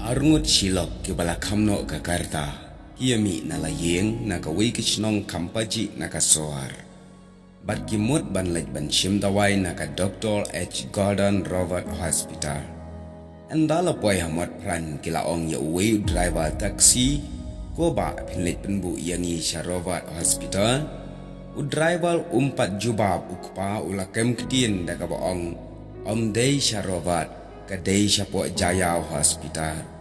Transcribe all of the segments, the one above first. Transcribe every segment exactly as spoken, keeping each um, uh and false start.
Arngut shilok kiba la kham noh ka karta ki ïa mih na la ïing na kawei ka shnong kham pajih na ka sor. Bad ki mut ban leit ban shim dawai na ka Doctor H Gordon Roberts Hospital. Ynda la poi ha Motphran ki la ong ïa uwei u driver taxi, "Ko bah, phin leit pynbuh ïa ngi sha Roberts Hospital?" U driver um pat jubab, u kpa u la kem ktien da kaba ong, "Ym dei sha Roberts, ka dei shapoh Jaiaw Hospital."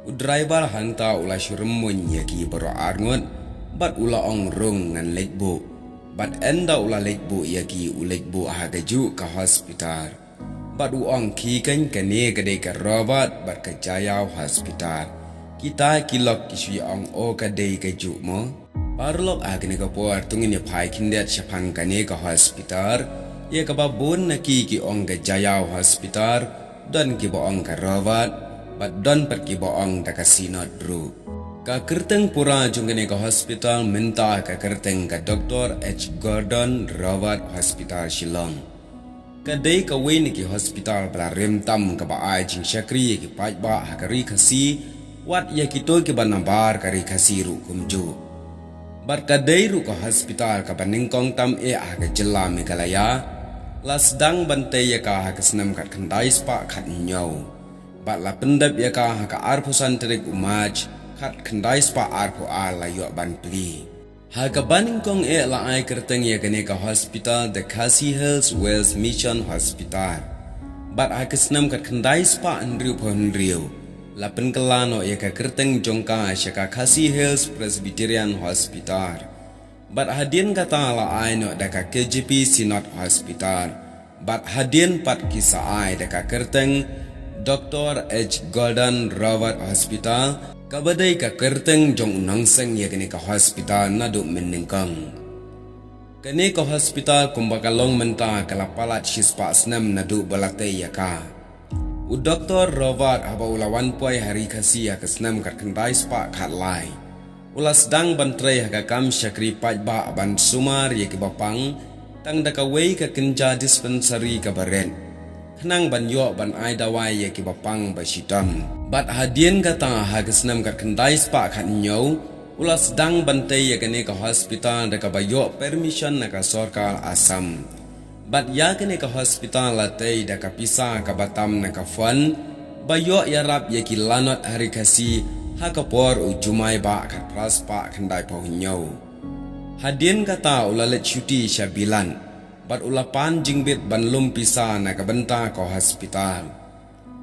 U driver hangta u la shu rymmuiñ ïa ki baroh arngut bad u la ong, "Rung, ngan leit buh." Bad ynda u la leit buh ïa ki, u leit buh ha kajuh ka hospital. Bad u ong, "Khie keiñ, kane ka dei ka Roberts bad ka Jaiaw Hospital." Kita ki lok ki shu ïa ong, "O, ka dei kajuh mo." Paralok, ha kane ka por to ngin ïa phai khyndiat shaphang kane ka hospital, ïa kaba bun na ki ki ong ka Jaiaw Hospital, don kiba ong ka Roberts, bad don pat kiba ong da ka Synod ruh. Ka kyrteng pura jong kane ka hospital mynta ka kyrteng ka Doctor H Gordon Roberts Hospital Shillong. Ka dei kawei na ki hospital ba la rim tam kaba ai jingshakri ïa ki paidbah ha ka Ri Khasi, wat ïa kito kiba nabar ka Ri Khasi ruh kumjuh. Bad ka dei ruh ka hospital kaba nyngkong tam eh ha ka jylla Meghalaya. La sdang ban tei ïa ka ha ka snem khatkhyndai spah khathynñiew. Bad la pyndep ïa ka ha ka arphew san tarik u March khatkhyndai spah arphew ar, la ïoh ban plie. Ha kaba nyngkong eh la ai kyrteng ïa kane ka hospital The Khasi Hills Wales Mission Hospital. Bad ha ka snem khatkhyndai spah hynriewphew hynriew, la pynkylla noh ïa ka kyrteng jong ka sha ka Khasi Hills Presbyterian Hospital. Bad hadien kata la ai noh da ka K J P Synod Hospital. Bad hadien pat ki sa ai da ka kyrteng Doctor H Gordon Roberts Hospital, kaba dei ka kyrteng jong u nongseng ïa kane ka hospital naduh mynnyngkong. Kane ka hospital kumba ka long mynta ka la palat shispah snem naduh ba la tei ïa ka. U Doctor Roberts haba u la wan poi ha Ri Khasi ha ka snem khatkhyndai spah khatlai, u la sdang ban trei ha ka kam shakri paidbah ban sumar ïa kiba pang, tang da kawei ka kynja dispensary kaba rit, khnang ban ïoh ban ai dawai ïa kiba pang ba shitom. Bad hadien kata ha ka snem khatkhyndai spah khathynñiew, u la sdang ban tei ïa kane ka hospital da kaba ïoh permission na ka sorkar Assam. Bad ïa kane ka hospital la tei da ka pisa kaba tam na ka fund ba ïoh ïarap ïa ki lanot ha Ri Khasi ha ka por u Jumai bah khatphra spah khyndaiphew hynñiew. Hadien kata u la leit shuti sha Bilan, bad u la pan jingbit ban lum pisa na ka bynta ka hospital.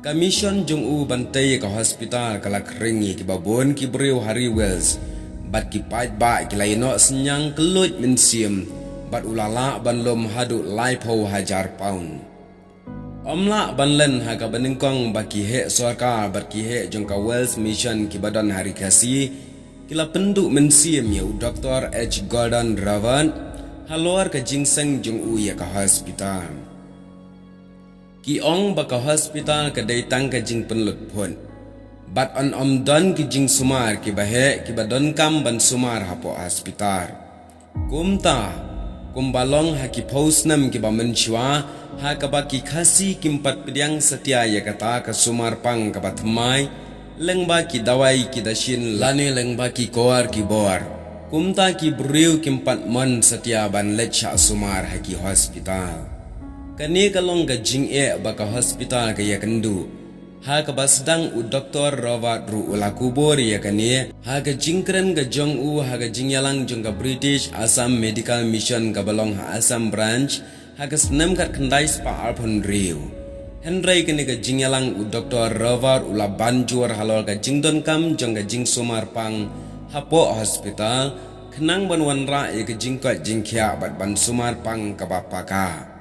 Ka mission jong u ban tei ïa ka hospital ka la khring ïa kiba bun ki briew ha ri Wales. Bad ki paidbah ki la ïeh noh synñiang kylluid mynsiem, bad u la lah ban lum haduh laiphew hajar pound. Ym lah ban len ha kaba nyngkong ba ki heh sorkar bad ki heh jong ka Wales Mission kiba don ha Ri Khasi ki la pynduh mynsiem ïa u Doctor H Gordon Roberts halor ka jingseng jong u ïa ka hospital. Ki ong ba ka hospital ka dei tang ka jingpynlut phut, bad yn ym don ki jingsumar kiba heh kiba donkam ban sumar hapoh hospital. Kumta, kumba long ha ki phew snem kiba mynshuwa, ha kaba ki Khasi kim pat pdiang satia ïa kata ka sumar pang kaba thymmai, lyngba ki dawai ki dashin lane lyngba ki kor ki bor, kumta ki briew kim pat mon satia ban leit shah sumar ha ki hospital. Kane ka long ka jingeh ba ka hospital ka ïakynduh, ha kaba sdang u Doctor Roberts ruh u la kubur ïa kane, ha ka jingkren ka jong u ha ka jingïalang jong ka British Assam Medical Mission kaba long ha Assam Branch, ha ka snem khatkhyndai spah arphew hynriew. Hynrei kane ka jingïalang u Doctor Roberts u la ban jur halor ka jingdonkam jong ka jingsumar pang hapoh hospital, khnang ban wanrah ïa ka jingkoit jingkhiah bad ban sumar pang kaba paka.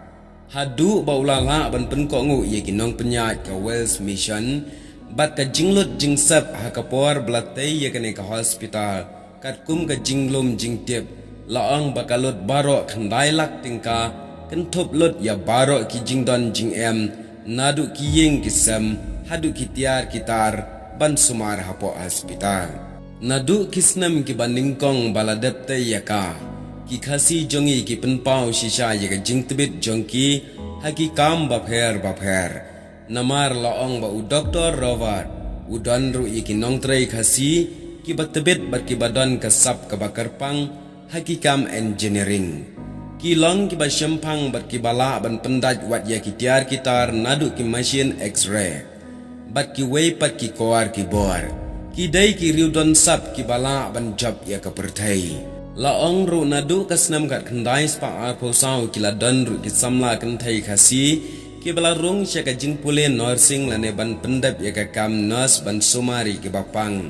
Haduh ba u la lah ban pynkohnguh ïa ki nongpynïaid ka Wales Mission, bad ka jinglut jingsep ha ka por ba la tei ïa kane ka hospital, katkum ka jinglum jingtip, la ong ba ka lut baroh khyndai lak tyngka, kynthup lut ïa baroh ki jingdon jingem, naduh ki ïing ki sem, haduh ki tiar ki tar, ban sumar hapoh hospital. Naduh ki snem kiba nyngkong ba la dep tei ïa ka, ki Khasi jong ngi ki pynpaw shisha ïa ka jingtbit jong ki ha ki kam bapher bapher. Namar la ong ba u Doctor Roberts, U don ruh ïa ki nongtrei Khasi kiba tbit bad kiba don ka sap kaba kyrpang ha ki kam engineering. Ki long kiba shemphang bad kiba lah ban pyndait wat ïa ki tiar ki tar naduh ki machine X-ray bad kiwei pat ki kor ki bor. Ki dei ki riewdonsap kiba lah ban jop ïa ka pyrthei. La ong ruh naduh ka snem khatkhyndai spah arphew saw ki la don ruh ki samla kynthei Khasi kiba la rung sha ka jingpule nursing lane ban pyndep ïa ka kam nurse ban sumar ïa kiba pang.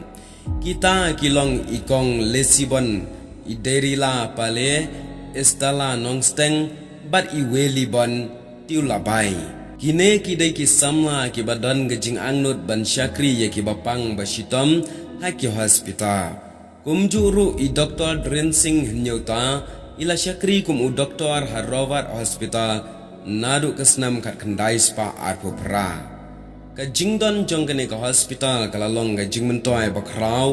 Kita ki long i Kong Lesibon, i Derila Pale, i Stella Nongsteng bad i Welibon Tiulabai. Kine ki dei ki samla kiba don ka jingangnud ban shakri ïa kiba pang ba shitom ha ki hospital. Kumjuh ruh i Doktor Dren Singh Hynñiewta i la shakri kum u doktor ha Robert Hospital naduh ka snem khatkhyndai spah arphew phra. Ka jingdon jong kane ka hospital ka la long ka jingmyntoi bakhraw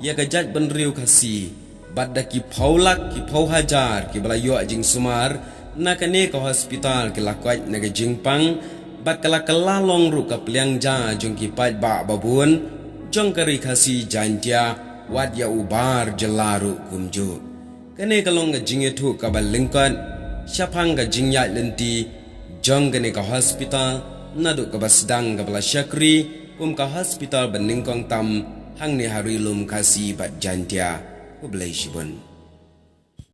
ïa ka jaitbynriew Khasi, bad da ki phew lak ki phew hajar kiba la ïoh jingsumar na kane ka hospital ki la koit na ka jingpang, bad ka la kylla long ruh ka pliang ja jong ki paidbah babun jong ka Ri Khasi Jaintia, wat ïa u bar jylla ruh kumjuh. Kane ka long ka jingïathuh kaba lyngkot shaphang ka jingïaid lynti jong kane ka hospital naduh kaba sdang kaba la shakri kum ka hospital ba nyngkong tam hangne ha Ri Lum Khasi bad Jaintia. Khublei shibun.